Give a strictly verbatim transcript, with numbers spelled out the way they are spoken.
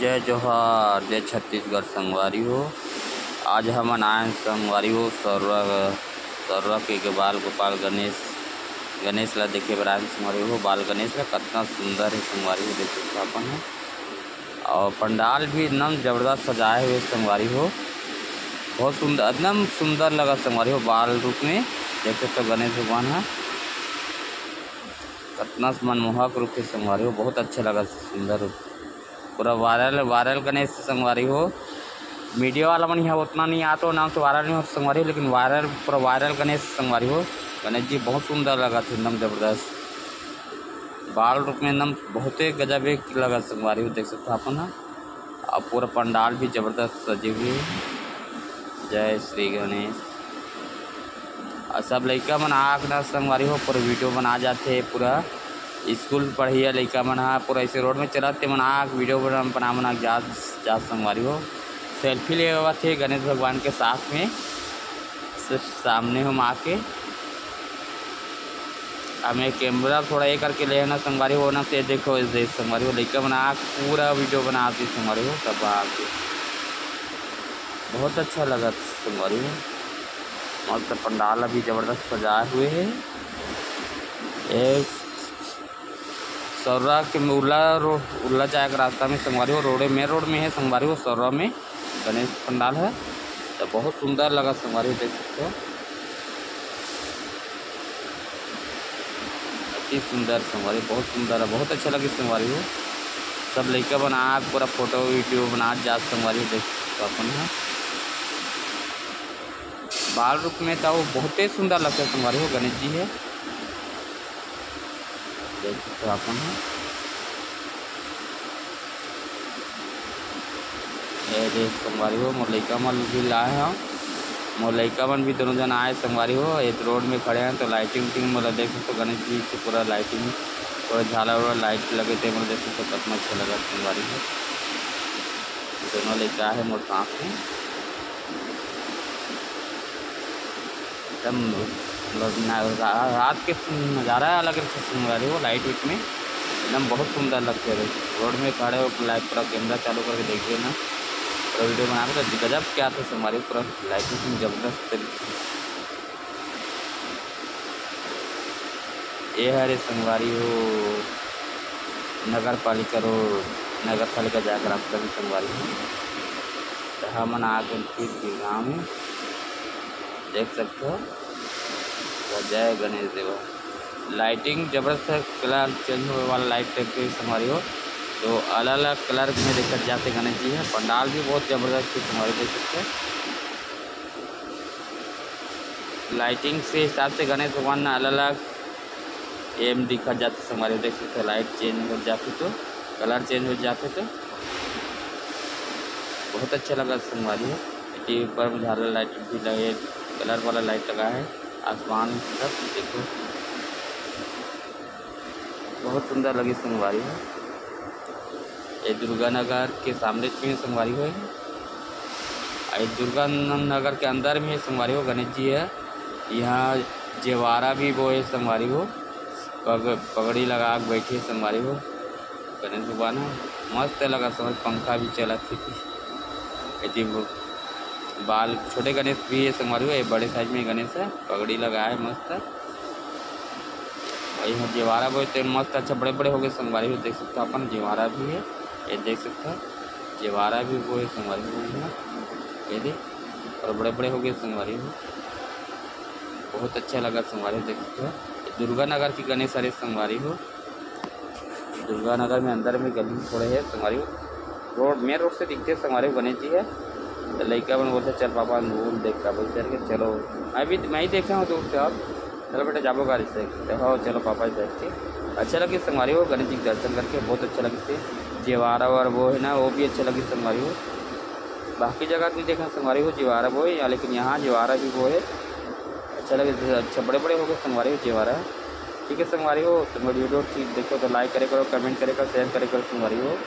जय जोहार, जय छत्तीसगढ़ संगवारी हो। आज हमन आए हन संगवारी हो, सरवा, सरवा के बाल गोपाल गणेश, गणेश ला देखे बर आए हन संगवारी हो। बाल गणेश ला कतना सुंदर हे संगवारी हो, देख सकत हो अपन ह। और पंडाल भी एकदम जबरदस्त सजाए हुए संगवारी हो, बहुत सुंदर, एकदम सुंदर लगा संगवारी हो। बाल रूप में देख सकत हो गणेश भगवान ह, कतना मनमोहक रूप के संगवारी हो, बहुत अच्छा लगा, सुंदर रूप। पूरा वायरल, वायरल गणेश संगवारी हो। मीडिया वाला मन यहाँ उतना नहीं आते हो, नाम से वायरल नहीं होते संगवारी हो, लेकिन वायरल, पूरा वायरल गणेश संगवारी हो। गणेश जी बहुत सुंदर लगा थे, एकदम जबरदस्त। बाल रूप में एकदम बहुते गजब एक लगा संगवारी हो, देख सकते हो अपन ह। और पूरा पंडाल भी जबरदस्त सजे हुए हे। जय श्री गणेश। और सब लइका मन आके ना संगवारी हो, पूरा वीडियो बना जाथे, पूरा स्कूल पढ़िया लइका मन ह पूरा ऐसे रोड में चलत ते मन आके वीडियो बना, बना, बना के जात, जात संगवारी हो। सेल्फी लेवत हे गणेश भगवान के साथ में, सिर्फ सामने हम आके। अब मैं कैमरा थोड़ा ये करके ले ना संगवारी हो ना, ते देखो, इस देख संगवारी हो, लइका मन आके पूरा वीडियो बनात हे संगवारी हो, सब आके। बहुत अच्छा लगा संगवारी हो, मस्त पंडाल अभी जबरदस्त सजाए हुए हे। ये सौरा के उल्ला रो-, उल्ला जाए के रास्ता में संगवारी हो, रोडे, मेन रोड में हे संगवारी हो, सौरा में गणेश पंडाल हे। तो बहुत सुंदर लगा संगवारी हो, देख सकते हो, अति सुंदर संगवारी, बहुत सुंदर हे, बहुत अच्छा लगे संगवारी हो। सब लइका बना पूरा फोटो वीडियो बना जात संगवारी हो, देख सकते हो अपन ह। बाल रूप में तो बहुते सुंदर लगथे संगवारी हो, गणेश जी हे, देख सकते हो अपन ह। ये दे संगवारी हो, मोर लइका मन भी लाए हव, मोर लइका मन भी दोनों जन आए संगवारी हो। ये रोड में खड़े हैं तो लाइटिंग उटिंग मोला देख सकते हो, गणेश जी के पूरा लाइटिंग, पूरा झालर वाला लाइट लगे थे, मोला देख सकते हो, कतना अच्छा लगा संगवारी हो। दोनों लइका है मोर साथ में। एकदम मतलब ना-, रा-, रात के सीन नज़ारा अलग रहिथे संगवारी हो, लाइट वाइट में एकदम बहुत सुंदर लगथे। रोड में खड़े हो, लाइट पूरा कैमरा चालू करके देखिए ना, पूरा वीडियो बनाबे तो गजब के आथे संगवारी हो, पूरा लाइट वाइट में जबरदस्त तरीके से। ये हरे संगवारी हो नगर पालिका रोड, नगर पालिका जाके रास्ता भी संगवारी हो। तो हमन आ गए फिर गिरगांव में, देख सकते हो। तो जय गणेश देवा। लाइटिंग जबरदस्त है, कलर चेंज होने वाला लाइट टाइप के संगवारी हो, तो अलग-अलग कलर में देखत जाते गणेश जी है। पंडाल भी बहुत जबरदस्त है संगवारी, देख सकते हैं। लाइटिंग से हिसाब से गणेश भगवान ना अलग-अलग एम दिखत जाते संगवारी हो, देख सकते हो, लाइट चेंज हो जाते तो, कलर चेंज हो जाते तो बहुत अच्छा लगा संगवारी हो। एती ऊपर में झालर लाइट भी लगे, कलर वाला लाइट लगा है, आसमान में पूरा देखो, बहुत सुंदर लगी संगवारी हो। ये दुर्गा नगर के सामने में संगवारी हो, ये दुर्गा न-, नगर के अंदर में संगवारी हो, गणेश जी है। यहाँ जेवारा भी बोहे संगवारी हो, पग-, पगड़ी लगा के बैठे संगवारी हो। गणेश भगवान ह, मस्त लगा संगवारी, पंखा भी चलत हे। एती वो बाल छोटे गणेश भी हे संगवारी हो, ये बड़े साइज में गणेश है, पगड़ी लगाए मस्त। और यहाँ जेवारा बोहे तो मस्त अच्छा बड़े बड़े हो गए संगवारी हो, देख सकते हो अपन जेवारा भी है, ये देख सकते हो जेवारा भी बोहे संगवारी हो यहाँ, ये दे, और बड़े बड़े हो गए संगवारी हो, बहुत अच्छा लगा संगवारी हो, देख सकते हो दुर्गा नगर की गणेश हरे संगवारी हो। दुर्गा नगर में अंदर में गली थोड़े है संगवारी हो, रोड, मेन रोड से दिखते संगवारी हो गणेश जी है। तो लइका मन बोलते, "चल पापा, नूल देख का बोलते करके, चलो।" मैं भी, मैं ही देखा हूँ दूर से, और चलो बेटा, जाबो गाड़ी से। तो हो, चलो पापा जी करके। अच्छा लगे संगवारी हो गणेश जी के दर्शन करके, बहुत अच्छा लगे से। जेवारा वार वो है ना, वो भी अच्छा लगे संगवारी हो। बाकी जगह नहीं देखा संगवारी हो जेवारा वो है, लेकिन यहाँ जेवारा भी वो है, अच्छा लगे, अच्छा बड़े बड़े हो गए संगवारी हो जेवारा। ठीक है संगवारी हो, तो मेरी वीडियो ठीक देखो तो लाइक करे करो, कमेंट करे करो, शेयर करे करो संगवारी हो।